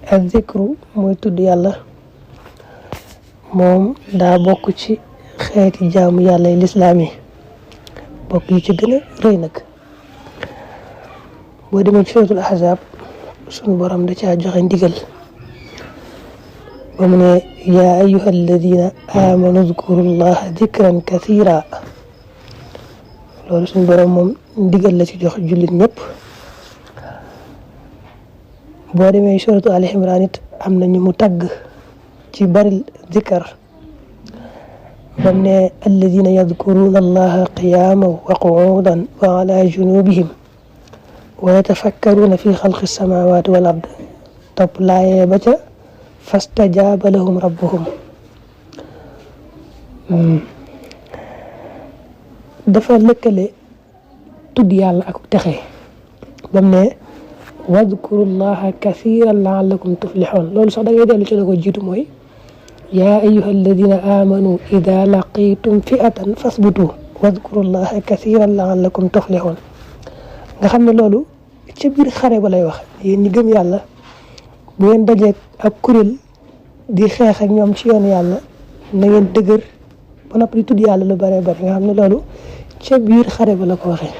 ak zikru mooy tudd yàlla moom daa bokk ci xeeti jaamu yàlla yi lislaam yi bokk yi ci gën a rëy nag boo demee ci suratul ahzab sunu borom da caa joxe ndigal ba mu ne yaa ayyuha alladina amanu zkuru llaha dikran kathira loolu sunu borom moom ndigal la ci jox jullit ñëpp boo demee suratu ali imran it am na ñu mu tagg ci bari zikar bam ne alladina yadkuruna allaha qiyaman wa qu'udan wa ala junubihim wa yatafakkaruna fi xalqi samawati wal ard topp laayee ba ca fastajaba lahum rabbuhum dafa lëkkale tudd yàlla ak texe bam ne wadkurullaha kathiran la'allakum tuflihun loolu sax da ngay dellu ci la ko jiitu mooy yaa ayyuha alladina amanu ida laqitum fi'atan fasbutu wadkurullaha kathiran la'allakum tuflihun nga xam ne loolu ci biir xare ba lay wax yéen ñi gëm yàlla bu ngeen dajeek ak kuréel di xeex ak ñoom ci yoonu yàlla na ngeen dëgër ba noppi di tudd yàlla lu bare bari nga xam ne loolu ci biir xare ba la ko waxee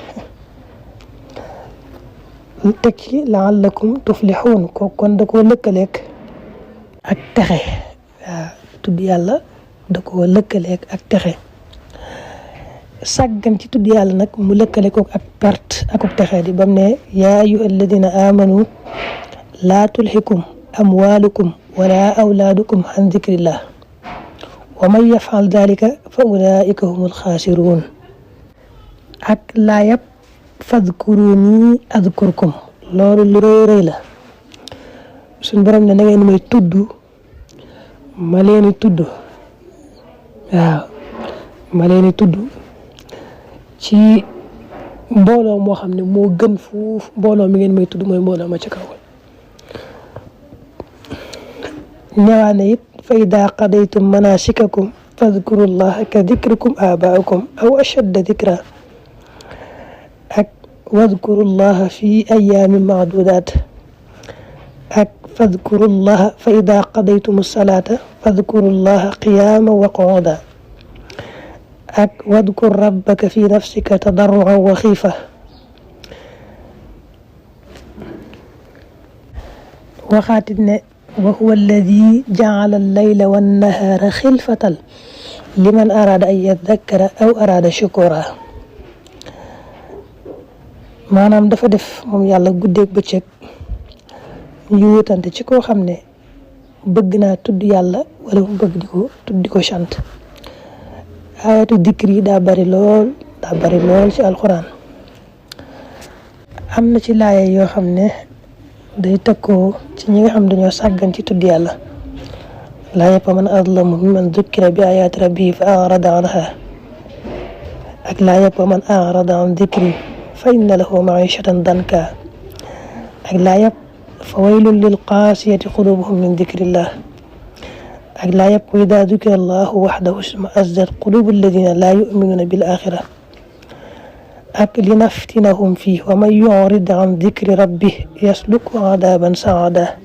teg ci la'allakum tuflihun ko kon da koo lëkkaleeg ak texe waaw tudd yàlla da koo lëkkaleeg ak texe sàggan ci tudd yàlla nag mu lëkkale ko ak perte ak texe di bam ne yaa ayyuha alladina amanu laa tulhikum amwalukum wala awlaadukum an dikrillah wa man yafal dalika fa ulaika humul xaasiruun ak laayab fadkuruni adkurkum loolu lu rëy rëy la suñ borom ne na ngeen may tudd ma leeni tudd waaw ma leeni tudd ci mbooloo moo xam ne moo gën fuuf mbooloo mi ngeen may tudd mooy mbooloo ma ci kaw ñëwaa ne it fa ida qadaytum manasikakum fadkurullaha ka dikrikum abaakum aw ashadda dikra ak wadkurullaha fi ayaamin maadudaat ak fadkurullaha fa ida qadaytum salata fadkurullaha qiyaman wa qu'udan ak wadkur rabbaka fi nafsika tadarruan wa xiifa waxaatit ne wa huwa alladi ja'ala al-layla wan-nahaara xilfatan liman araada an yadhakkara aw araada shukura maanaam dafa def moom yàlla guddeeg bëccëg ñu wutante ci koo xam ne bëgg naa tudd yàlla wala mu bëgg di ko sant ayatu dikr yi daa bari lool ci alquran am na ci laaya yoo xam ne day tëkkoo ci ñi nga xam dañoo sàggan ci tudd yàlla laa yëpp man azlamu mimman dukkira bi ayaati rabbihi fa arada anha ak laa yëpp man arada an dikri fa inna lahu maishatan danka ak laa yëpp fa waylun lil qaasiyati qulubuhum min dikrillah ak laa yëpp wa idaa dukira allahu waxdahu isma'azzat qulubu alladina laa yuminuuna bil axira ak linaftinahum fii wa man yurid an dikri rabbih yaslukhu adaban saada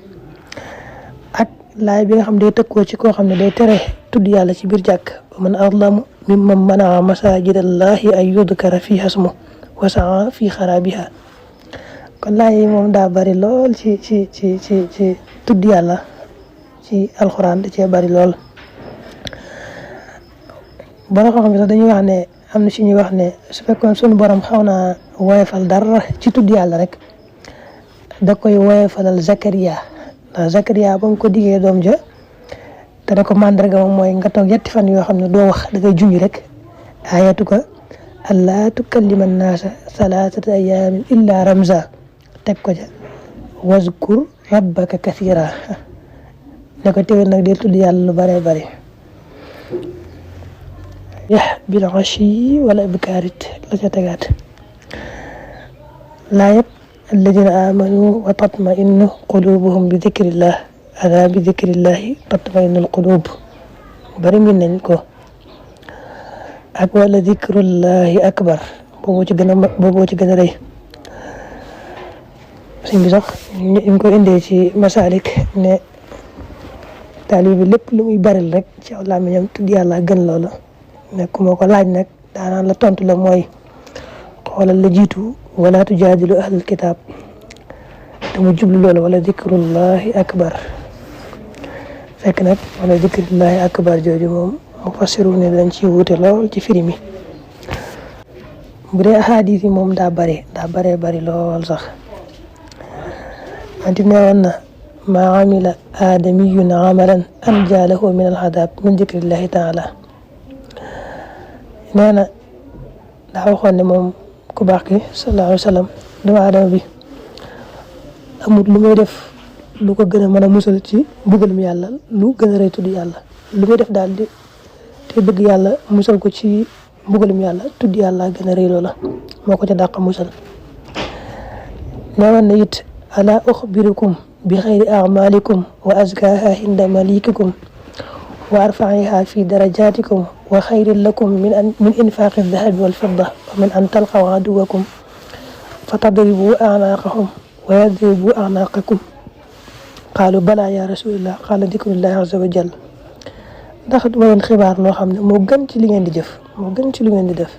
ak laay bi nga xam day tëkkoo ci koo xam ne day tere tudd yàlla ci biir jàkk wa man azlamu mimman manaa masajid allahi an yudkara fiha ismuhu wa sa'a fi xarabiha kon laay yi moom daa bari lool ci tudd yàlla ci alxuraan da cee bari lool borom xam-xam bi sax dañuy wax ne am na ci ñuy wax ne su fekkoon sunu borom xaw naa woyofal dara ci tudd yàlla rek da koy woyofalal Zakariya ndax Zakariya ba mu ko diggee doom ja te da ko màndarga moom mooy nga toog yetti fan yoo xam ne doo wax da ngay junj rek ayatuka allaa tukallima annaasa salaasata ayaamin illa ramza teg ko ja wazkur rabbaka kathira ne ko teewul nag del tudd yàlla lu bare bare bil ashi wala ibkaarit la ca tegaat laa yëpp alladina amanu wa tatmainu qulubuhum bi dikrillah ala bi dikrillahi tatmainu alqulub bari min nañ ko ak wala dikrullahi akbar booboo ci gën a rëy sëñ bi sax ñu ko indee ci Masalik ne taalibe bi lépp lu muy baril rek ci aw làmmiñam tudd yàlla gën loola ne ku ma ko laaj nag daanaan la tontu la mooy xoolal la jiitu wala tujaadilu ahlal kitaab te mu jublu loola wala zikrullahi akbar fekk nag wala zikrullahi akbar jooju moom mufassiru ne dañ ci wuute lool ci firi mi bu dee ahadis yi moom daa bari lool sax anti ne woon na maa amila aadamiyun amalan anjaa lahu min alxadaab min zikrillahi taala nee na daa waxoon ne moom ku baax ki sallallahu alayhi wa sallam doomu aadama bi amul lu muy def lu ko gën a mën a musal ci mbugalum yàlla lu gën a rëy tudd yàlla lu muy def daal di te bëgg yàlla musal ko ci mbugalum yàlla tudd yàlla gën a rëy loola moo ko ca dàq musal nee woon na it ala uxbirukum bi xayri amalikum wa azkaha inda malikikum wa arfaiha fi darajatikum wa xayrin lakum min infaqi dahabi wal fidda wa min an talqaw aduwakum fa tadribu a'naqahum wa yadribu a'naqakum qaalu bala ya rasulillah qaala dikrullahi azza wa jalla ndax duma leen xibaar loo xam ne moo gën ci li ngeen di jëf moo gën ci li ngeen di def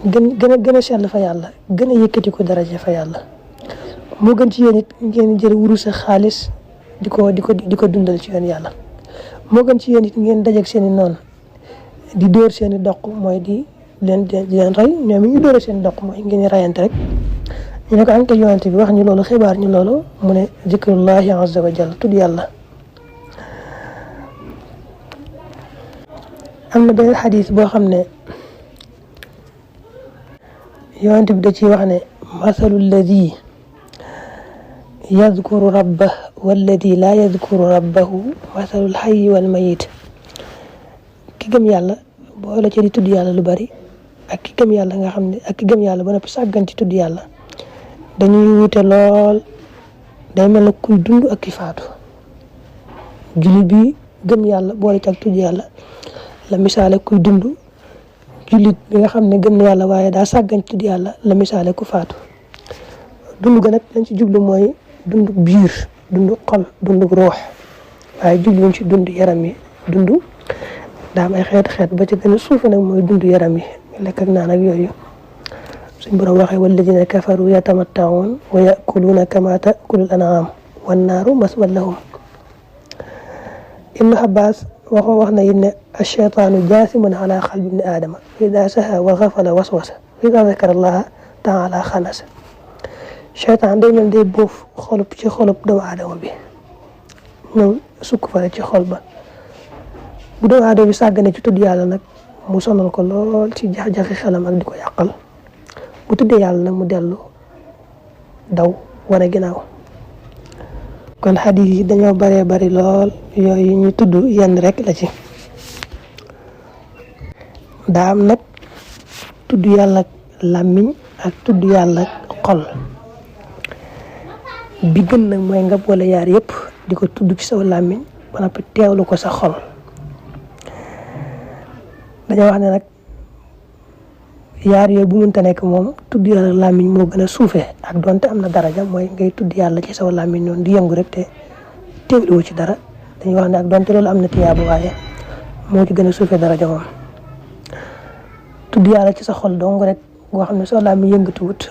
gën a sell fa yàlla gën a yëkkati ko daraja fa yàlla moo gën ci yéen it ngeen jël wurus ak xaalis di ko dundal ci yoon yàlla moo gën ci yéen it ngeen dajeeg seen i noonu di dóor seen i doq mooy di leen rey ñoom ñu dóor seen i doq mooy ngeen rayante rek ñu ne ko anka yonent bi wax ñu loolu xibaar ñu loolu mu ne zikrullahi azza wa jalla tudd yàlla. am na benn xadis boo xam ne yonent bi da ciy wax ne masalu lladi yadkuru rabbahu walladi laa yadkuru rabbahu masalul xayyi wal mayit ki gëm yàlla boole ci di tudd yàlla lu bari ak ki gëm yàlla nga xam ne ak ki gëm yàlla ba noppi sàggan ci tudd yàlla dañuy wute lool day mel ne kuy dund ak ki faatu jullit bi gëm yàlla boole ci ak tudd yàlla la misaale kuy dund jullit bi nga xam ne gëm na yàlla waaye daa sàggan ci tudd yàlla la misaale ku faatu dund ga nag lañ ci jublu mooy dund biir dund xol dund ruux waaye jubluñ ci dund yaram yi dund daa am ay xeet ba ci gën a suufe nag mooy dund yaram yi lekk ak naan ak yooyu suñ borom waxee walladina kafaru yatamatta'un wa ya'kuluna kama ta'kulul an'am wan naaru maswan lahum Ibnu Abbas wax na it ne ash-shaytaanu jaasimun ala qalbi ibni aadama fa idaa saha wa ghafala waswasa wa idaa zakara allaha ta'ala xanasa seytaan day mel day boof ci xolub doomu aadama bi ñëw sukk fa ci xol ba bu doomu aadama bi sàggane ci tudd yàlla nag mu sonal ko lool ci jax-jaxi xelam ak di ko yàqal bu tuddee yàlla nag mu dellu daw wane ginnaaw kon xadiis yi dañoo bari lool yooyu ñu tudd yenn rek la ci daa am nag tudd yàlla làmmiñ ak tudd yàlla xol bi gën nag mooy nga boole yaar yëpp di ko tudd ci saw làmmiñ ba noppi teewlu ko sa xol dañoo wax ne nag yaar yooyu bu mënta nekk moom tudd yàlla làmmiñ moo gën a suufee ak donte am na daraja mooy ngay tudd yàlla ci saw làmmiñ noonu di yëngu rek te teewluwoo ci dara dañuy wax ne ak donte loolu am na tiyaaba waaye moo ci gën a suufee daraja moom tudd yàlla ci sa xol dong rek boo xam ne saw làmmiñ yëngatuwut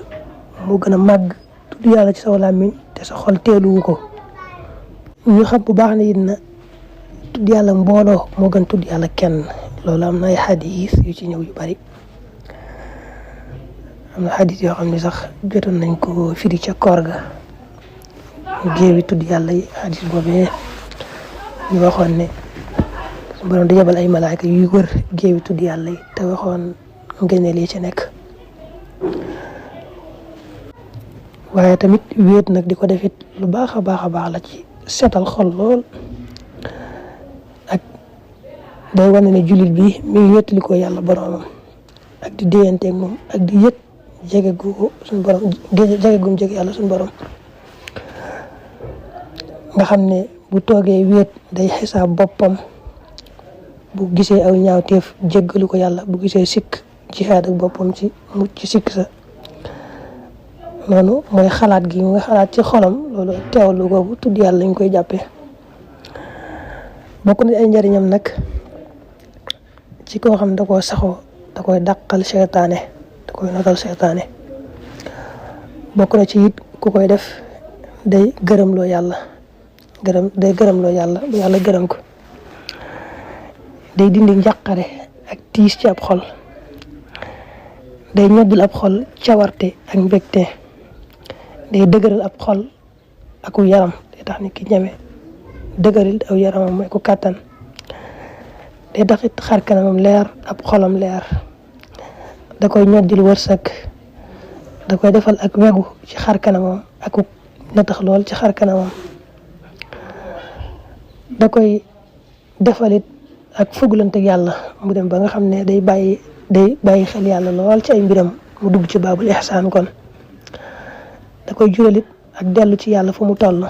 moo gën a màgg tudd yàlla ci saw làmmiñ te sa xol teewluwu ko ñu xam bu baax ne it na tudd yàlla mbooloo moo gën tudd yàlla kenn loolu am na ay xadiis yu ci ñëw yu bari am na xadiis yoo xam ne sax jotoon nañ ko firi ca koor ga géewi tudd yàlla yi xadiis boobee ñu waxoon ne su borom di yebal ay malaaka yuy wër géewi tudd yàlla yi te waxoon ngëneel yi ci nekk waaye tamit wéet nag di ko defit lu baax a baax la ci seetal xol lool ak day wane ne jullit bi mi ngi wéttali ko yàlla boromam ak di déyanteeg moom ak di yëg jege gu suñu borom jege gum jege yàlla suñu borom nga xam ne bu toogee wéet day xisaab boppam bu gisee aw ñaawteef jéggalu ko yàlla bu gisee sikk jihaad ak boppam ci mucc ci sikk sa noonu mooy xalaat gi nga xalaat ci xolam loolu teewlu googu tudd yàlla lañ koy jàppee. bokk na ay njariñam nag ci koo xam da koo saxoo da koy dàqal seytaane da koy notal seytaane. bokk na ci it ku koy def day gërëmloo yàlla day gërëmloo yàlla ba yàlla gërëm ko. day dindi njàqare ak tiis ci ab xol. day ñoddil ab xol cawarte ak mbégte. day dëgëral ab xol aku yaram day tax nit ki ñeme dëgëral aw yaramam mooy ku kàttan. day taxit xar kanamam leer ab xolam leer. da koy ñoddil wërsëg. da koy defal ak wegu ci xar kanamam ak na tax lool ci xar kanamam. da koy defalit ak fugulante ak yàlla mu dem ba nga xam ne day bàyyi xel yàlla lool ci ay mbiram mu dugg ci baabul ihsaan kon. da koy juralit ak dellu ci yàlla fu mu toll.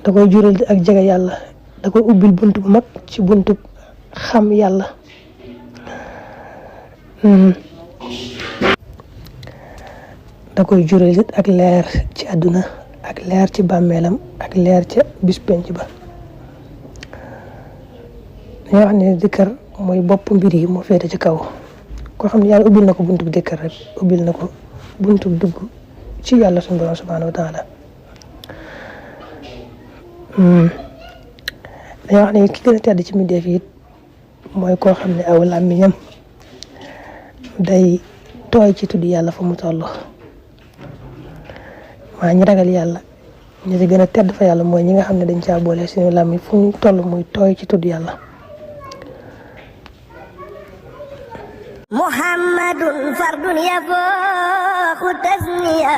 da koy jural ak jege yàlla. da koy ubbil bunt bu mag ci buntu xam yàlla. da koy juralit ak leer ci àdduna ak leer ci bàmmeelam ak leer ca bis penc ba. dañoo wax ne dikkar mooy bopp mbir yi moo féete ci kaw. koo xam ne yàlla ubbil na ko buntu dikkar rek ubbil na ko buntu dugg ci yàlla suñu borom subhanahu wa taala. dañoo wax ne ki gën a tedd ci mbindeef yi mooy koo xam ne aw làmmiñam day tooy ci tudd yàlla fa mu toll. maa ñi ragal yàlla ñi ci gën a tedd fa yàlla mooy ñi nga xam ne dañ caa boole seen làmmiñ fu mu toll muy tooy ci tudd yàlla. muhammadun fardun yafooxu tasniya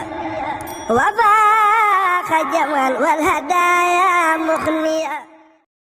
wa faaxa jamal wal hadaaya muxniya